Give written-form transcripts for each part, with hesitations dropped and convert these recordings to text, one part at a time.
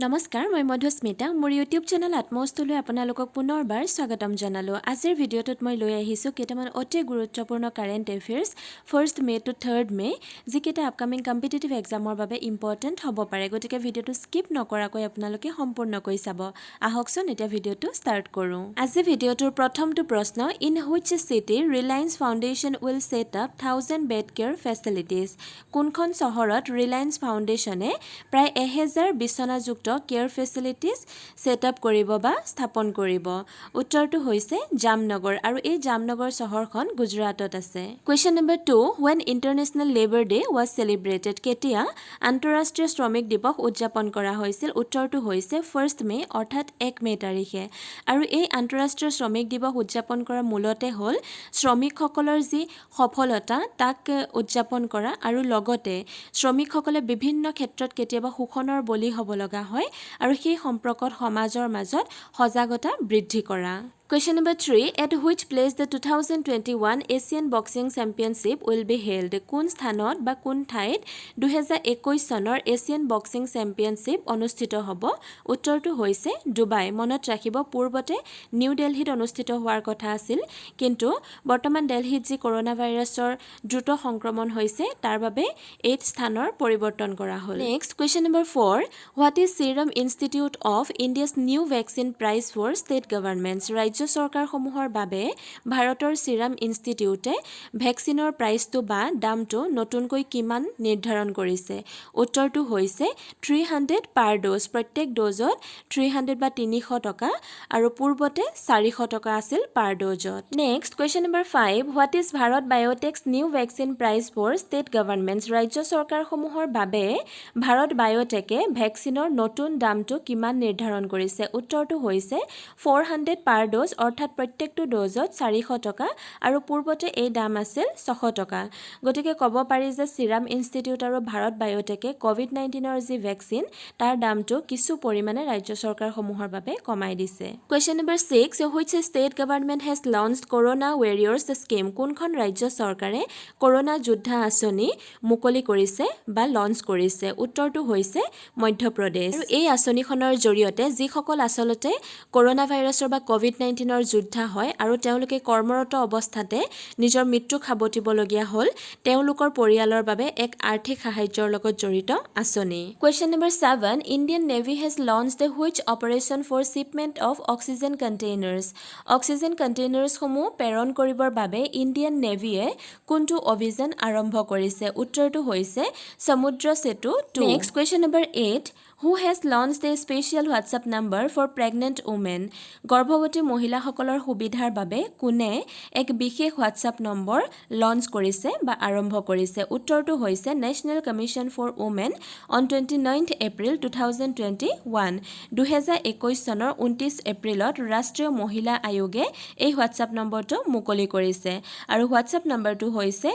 নমস্কাৰ, মই মধুস্মিতা। মোৰ ইউটিউব চেনেল আত্মস্তলৈ আপোনালোকক পুনৰবাৰ স্বাগতম জনালোঁ। আজিৰ ভিডিঅ'টোত মই লৈ আহিছোঁ কেইটামান অতি গুৰুত্বপূৰ্ণ current affairs, 1st May to 3rd May, যিকেইটা আপকামিং কম্পিটিটিভ এক্সামৰ বাবে ইম্পৰ্টেণ্ট হ'ব পাৰে। গতিকে ভিডিঅ'টো স্কিপ নকৰাকৈ আপোনালোকে সম্পূৰ্ণকৈ চাব। আহকচোন, এতিয়া ভিডিঅ'টো ষ্টাৰ্ট কৰোঁ। আজি ভিডিঅ'টোৰ প্ৰথমটো প্ৰশ্ন: In which city Reliance Foundation will set up 1,000 bed care facilities? কোনখন চহৰত ৰিলায়েন্স ফাউণ্ডেশ্যনে প্ৰায় 1000 বিচনাযুক্ত কেয়াৰ ফেচিলিটিজ ছেট আপ কৰিব বা স্থাপন কৰিব? উত্তৰটো হৈছে জামনগৰ আৰু এই জামনগৰ চহৰখন গুজৰাটত আছে। Question number 2: When International Labour Day was celebrated? কেতিয়া আন্তঃৰাষ্ট্ৰীয় শ্ৰমিক দিৱস উদযাপন কৰা হৈছিল? উত্তৰটো হৈছে 1ষ্ট মে', অৰ্থাৎ 1 মে' তাৰিখে। আৰু এই আন্তঃৰাষ্ট্ৰীয় শ্ৰমিক দিৱস উদযাপন কৰা মূলতে হ'ল শ্ৰমিকসকলৰ যি সফলতা, তাক উদযাপন কৰা আৰু লগতে শ্ৰমিকসকলে বিভিন্ন ক্ষেত্ৰত কেতিয়াবা শোষণৰ বলি হ'ব লগা হয় আৰু সেই সম্পৰ্কত সমাজৰ মাজত সজাগতা বৃদ্ধি কৰা। Question number 3: At which place the 2021 Asian Boxing Championship will be held? কোন স্থানত বা কোন ঠাইত 2021 চনৰ এছিয়ান বক্সিং চেম্পিয়নশ্বিপ অনুষ্ঠিত হ'ব? উত্তৰটো হৈছে ডুবাই। মনত ৰাখিব, পূৰ্বতে নিউ দিল্লীত অনুষ্ঠিত হোৱাৰ কথা আছিল, কিন্তু বৰ্তমান দিল্লীত যি কৰোণা ভাইৰাছৰ দ্ৰুত সংক্ৰমণ হৈছে, তাৰ বাবে এই স্থানৰ পৰিৱৰ্তন কৰা হ'ল। Next, question number 4: What is Serum Institute of India's new vaccine price for state governments? ৰাজ্য চৰকাৰসমূহৰ বাবে ভাৰতৰ ছিৰাম ইনষ্টিটিউটে ভেকচিনৰ প্ৰাইচটো বা দামটো নতুনকৈ কিমান নিৰ্ধাৰণ কৰিছে? উত্তৰটো হৈছে 300 পাৰ ড'জ। প্ৰত্যেক ড'জত 300 বা 300 টকা আৰু পূৰ্বতে 400 টকা আছিল পাৰ ড'জত। Next, question number 5: What is Bharat Biotech's new vaccine price for state governments? ৰাজ্য চৰকাৰসমূহৰ বাবে ভাৰত বায়'টেকে ভেকচিনৰ নতুন দামটো কিমান নিৰ্ধাৰণ কৰিছে? উত্তৰটো হৈছে 400 পাৰ ড'জ, অৰ্থাৎ প্ৰত্যেকটো ড'জত 400 টকা আৰু পূৰ্বতে এই দাম আছিল 600 টকা। গতিকে ক'ব পাৰি যে ছিৰাম ইনষ্টিটিউট আৰু ভাৰত বায়'টেকে ক'ভিড-19ৰ যি ভেকচিন, তাৰ দামটো কিছু পৰিমাণে ৰাজ্য চৰকাৰসমূহৰ বাবে কমাই দিছে। Question number 6: Which state government has launched Corona Warriors scheme? কোনখন ৰাজ্য চৰকাৰে কৰোণা যোদ্ধা আঁচনি মুকলি কৰিছে বা লঞ্চ কৰিছে? উত্তৰটো হৈছে মধ্যপ্ৰদেশ। আৰু এই আঁচনিখনৰ জৰিয়তে যিসকল আচলতে কৰোণা ভাইৰাছৰ বা ক'ভিড-19ৰ যোদ্ধা হয় আৰু তেওঁলোকে কৰ্মৰত অৱস্থাতে নিজৰ মৃত্যুক সাৱটিবলগীয়া হ'ল, তেওঁলোকৰ পৰিয়ালৰ বাবে এক আৰ্থিক সাহায্যৰ লগত জড়িত আঁচনি। Question number 7: Indian Navy has launched the which operation for shipment of oxygen containers? Oxygen কণ্টেইনাৰ্ছসমূহ প্ৰেৰণ কৰিবৰ বাবে ইণ্ডিয়ান নেভিয়ে কোনটো অভিযান আৰম্ভ কৰিছে? উত্তৰটো হৈছে সমুদ্ৰ সেতু 2। Next, question number 8: Who has launched a special WhatsApp number for pregnant women? গৰ্ভৱতী মহিলাসকলৰ সুবিধাৰ বাবে কোনে এক বিশেষ হোৱাটছআপ নম্বৰ লঞ্চ কৰিছে বা আৰম্ভ কৰিছে? উত্তৰটো হৈছে National Commission for Women on 29th April 2021। 2021 চনৰ 29 এপ্ৰিলত ৰাষ্ট্ৰীয় মহিলা আয়োগে এই হোৱাটছআপ নম্বৰটো মুকলি কৰিছে আৰু হোৱাটছআপ নম্বৰটো হৈছে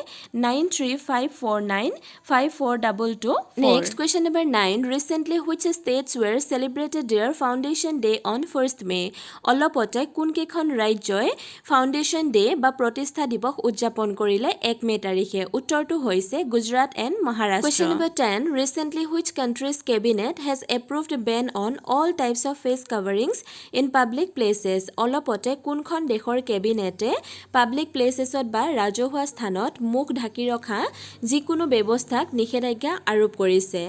9354954224। Next, question number 9: Recently, which states were celebrated their foundation day on 1st May? অলপতে কোনকেইখন ৰাজ্যই ফাউণ্ডেশ্যন ডে বা প্ৰতিষ্ঠা দিৱস উদযাপন কৰিলে 1 মে' তাৰিখে? উত্তৰটো হৈছে Gujarat and Maharashtra. Question number 10: Recently, which country's cabinet has approved ban on all types of face coverings in public places? অলপতে কোনখন দেশৰ কেবিনেটে পাব্লিক প্লেচেছত বা ৰাজহুৱা স্থানত মুখ ঢাকি ৰখা যিকোনো ব্যৱস্থাক নিষেধাজ্ঞা আৰোপ কৰিছে?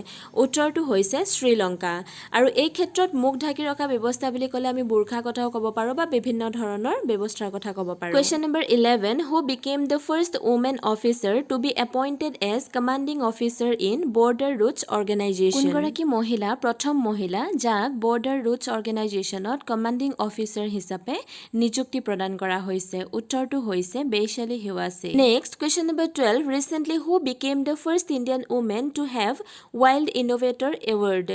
উত্তৰটো হৈছে শ্ৰীলংকা। আৰু এই ক্ষেত্ৰত মুখ ঢাকি ৰখা ব্যৱস্থা বুলি ক'লে আমি বোৰ্খা কথাও ক'ব পাৰোঁ বা বিভিন্ন ধৰণৰ ব্যৱস্থাৰ কথা ক'ব পাৰোঁ। Question number 11: Who became the first woman officer to be appointed as commanding officer in Border Roads Organisation? কোনগৰাকী মহিলা প্ৰথম মহিলা, যাক বৰ্ডাৰ ৰোডছ অৰ্গেনাইজেশ্যনত কমাণ্ডিং অফিচাৰ হিচাপে নিযুক্তি প্ৰদান কৰা হৈছে? উত্তৰটো হৈছে Vaishali হিৱাচী। Next, question number 12: Recently, who became the first Indian woman to have Wild Innovator Award?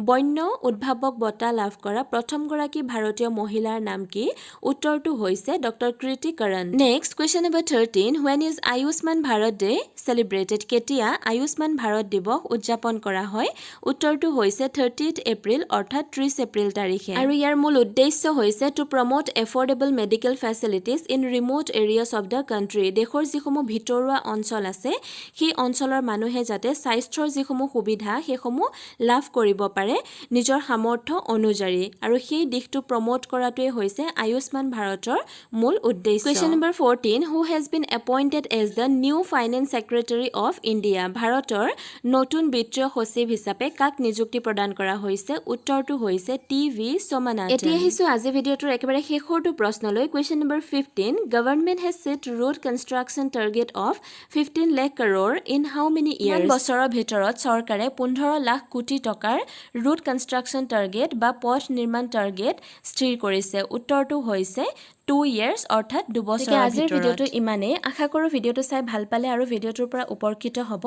বন্য উদ্ভাৱক বঁটা লাভ কৰা প্ৰথমগৰাকী ভাৰতীয় মহিলাৰ নাম কি? উত্তৰটো হৈছে ডক্টৰ কৃতি কৰণ। Next, question number 13: When is Ayushman Bharat Day celebrated? কেতিয়া আয়ুষ্মান ভাৰত দিৱস উদযাপন কৰা হয়? উত্তৰটো হৈছে 30th April, অৰ্থাৎ 30 এপ্ৰিল তাৰিখে। আৰু ইয়াৰ মূল উদ্দেশ্য হৈছে to promote affordable medical facilities in remote areas of the country. দেশৰ যিসমূহ ভিতৰুৱা অঞ্চল আছে, সেই অঞ্চলৰ মানুহে যাতে স্বাস্থ্যৰ যিসমূহ সুবিধা, সেইসমূহ লাভ কৰিব কৰিব পাৰে নিজৰ সামৰ্থ্য অনুযায়ী আৰু সেই দিশটো প্ৰম'ট কৰাটোৱে হৈছে আয়ুষ্মান ভাৰতৰ মূল উদ্দেশ্য। Question number 14, who has been appointed as the new finance secretary of India? ভাৰতৰ নতুন বিত্তীয় সচিব হিচাপে কাক নিযুক্তি প্ৰদান কৰা হৈছে? উত্তৰটো হৈছে টি ভি সোমানাথন। এতিয়া আহিছোঁ আজি ভিডিঅ'টোৰ একেবাৰে শেষৰটো প্ৰশ্নলৈ। Question number 15, government has set road construction target of 15 lakh crore in how many years? বছৰৰ ভিতৰত চৰকাৰে 15 লাখ কোটি টকাৰ ৰোড কনষ্ট্ৰাকশ্যন টাৰ্গেট বা পথ নিৰ্মাণ টাৰ্গেট স্থিৰ কৰিছে? উত্তৰটো হৈছে 2 ইয়েৰ্ছ, অৰ্থাৎ 2 বছৰৰ। আজিৰ ভিডিঅ'টো ইমানেই। আশা কৰোঁ ভিডিঅ'টো চাই ভাল পালে আৰু ভিডিঅ'টোৰ পৰা উপকৃত হ'ব।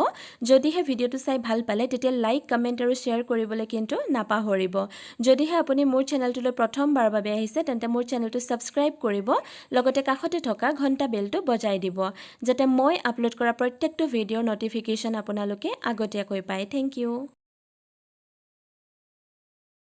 যদিহে ভিডিঅ'টো চাই ভাল পালে, তেতিয়া লাইক, কমেণ্ট আৰু শ্বেয়াৰ কৰিবলৈ কিন্তু নাপাহৰিব। যদিহে আপুনি মোৰ চেনেলটোলৈ প্ৰথমবাৰৰ বাবে আহিছে, তেন্তে মোৰ চেনেলটো ছাবস্ক্ৰাইব কৰিব, লগতে কাষতে থকা ঘণ্টা বেলটো বজাই দিব, যাতে মই আপলোড কৰা প্ৰত্যেকটো ভিডিঅ'ৰ ন'টিফিকেশ্যন আপোনালোকে আগতীয়াকৈ পায়। Thank you.